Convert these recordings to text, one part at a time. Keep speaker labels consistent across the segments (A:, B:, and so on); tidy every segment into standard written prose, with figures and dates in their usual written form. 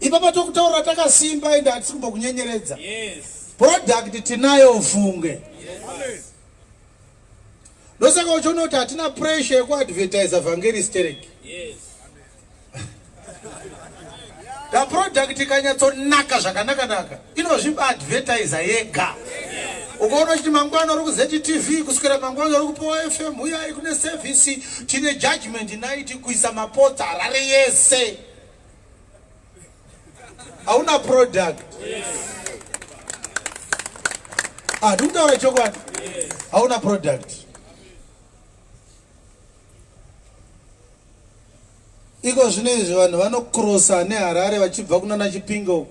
A: Ipapa tokutaurira takasimba ende hatisi kumbokunyenyeredza. Yes. Product tinayo ufunge. Yes. Ndosaka uchiona kuti hatina pressure yekuadvertisa vhangeri stereki. Yes. The product ikanyatsonaka zvakanaka naka inozviadvertisa yega. Ukaona uchiti mangwana uri kuZTV kuswera mangwana uri kupowa FM uyai kune service tine judgment night kuisa mapotsa Harare yese. Hauna product. Ah, ndikutaura chokwadi. Hauna product. Iko zvino izvi vanhu vanokrosa neHarare vachibva kunana Chipinge uko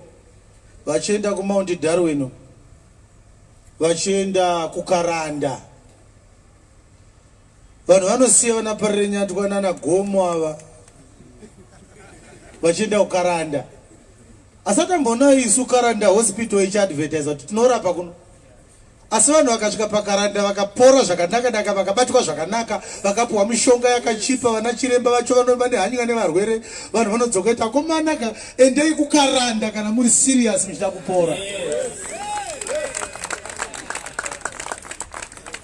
A: vachienda kuMount Darwin vachienda kuKaranda. Vanhu vanosiya vana Parirenyatwa nana Gomo ava vachienda kuKaranda. Asati amboona isu Karanda Hospital ichiadvertisa kuti tinorapa kuno. Asi vanhu vakasvika paKaranda vakapora zvakanaka-naka, vakabatwa zvakanaka, vakapiwa mishonga yakachipa, vana chiremba vacho vanova nehanya nevarwere. Vanhu vanodzoka iti akomanaka, endei kuKaranda kana muri serious muchida kupora.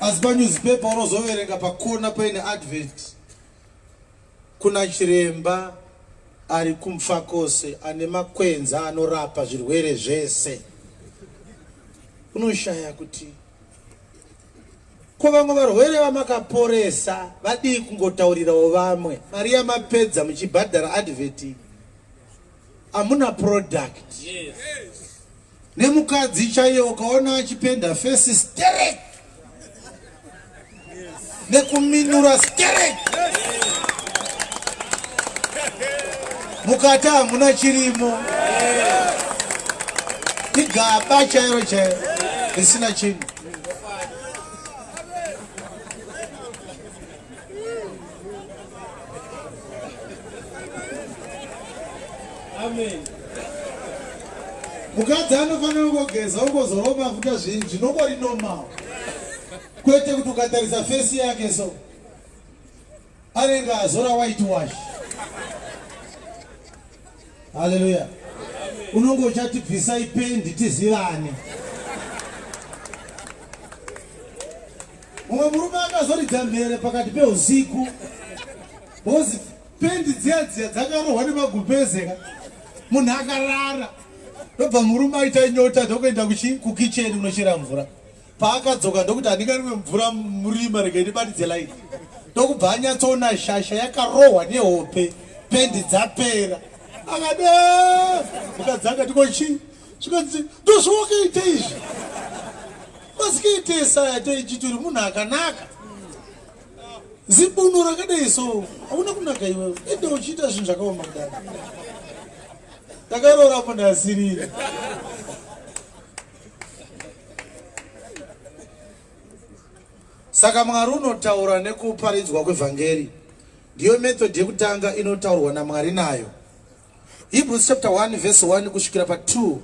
A: Asi panewspaper unozoverenga pakona paine advert kuna chiremba ari kuMfakose ane makwenza anorapa zvirwere zvese. Unoshaya kuti ko vamwe varwere vamakaporesa vadii kungotaurirawo vamwe mari yamapedza muchibhadhara advert hamuna product. Yes. Nemukadzi chaiye ukaona achipenda face sterek nekuminura sterek mukati hamuna chirimo igaba chairo chairo risina chinhu.
B: Amen.
A: Mukadzi anofanira kungogeza ungozorova mafuta zvinhu zvinongori normal. Kwete kuti ukatarisa face yake so anenge azora white wash. Haleluya. Unonge uchati bvisai pendi tizivane. Mumwe murume akazoridza mhere pakati peusiku because pendi dziya dziya dzakarohwa nemagumbeze ka munhu akarara ndobva murume aita nyota ndokuenda kukicheni kunochera mvura paakadzoka ndokuti handinganwe mvura murima rega ndibatidze light ndokubva anyatsoona shasha yakarohwa nehope pendi dzapera akade mukadzi akati kochii zvikanzi ndozvawakaita izvi masikaitesa yataichiti uri munhu akanaka zibunu rakadai so hauna kunaka iwewe ende uchiita zvinhu zvakaoma kudaro ndakaroora munhu asiriri saka Mwari unotaura nekuparidzwa kwevhangeri ndiyo method yekutanga inotaurwa naMwari nayo. Hebrews chapter 1 verse 1 kusvikira pa 2.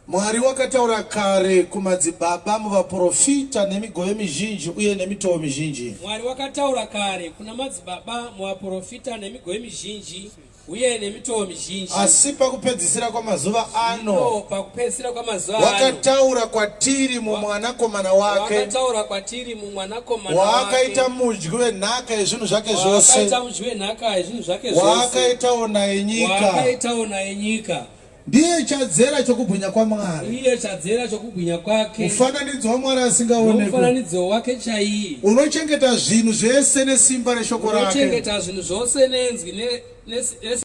A: Mwari wakataura kare kumadzibaba muvaporofita nemigove mizhinji uye nemitowo mizhinji.
B: Mwari wakataura kare kuna madzibaba muvaporofita nemigove mizhinji uye nemitowo mizhinji.
A: Asi pakupedzisira kwamazuva ano,
B: pakupedzisira kwamazuva ano,
A: wakataura kwatiri mumwanakomana wake,
B: wakataura kwatiri mumwanakomana
A: waakaita mudyi wenhaka yezvinhu zvake zvose,
B: waakaita mudyi wenhaka yezvinhu zvake zvose,
A: waakaitawo naye nyika,
B: waakaitawo naye nyika.
A: Ndiye chadzera chokubwinya kwaMwari,
B: ndiye chadzera chokubwinya kwake,
A: mufananidzo waMwari asingaonekwi,
B: mufananidzo wake chaiye,
A: unochengeta zvinhu zvese nesimba reshoko rake,
B: unochengeta zvinhu zvose nenzwi ne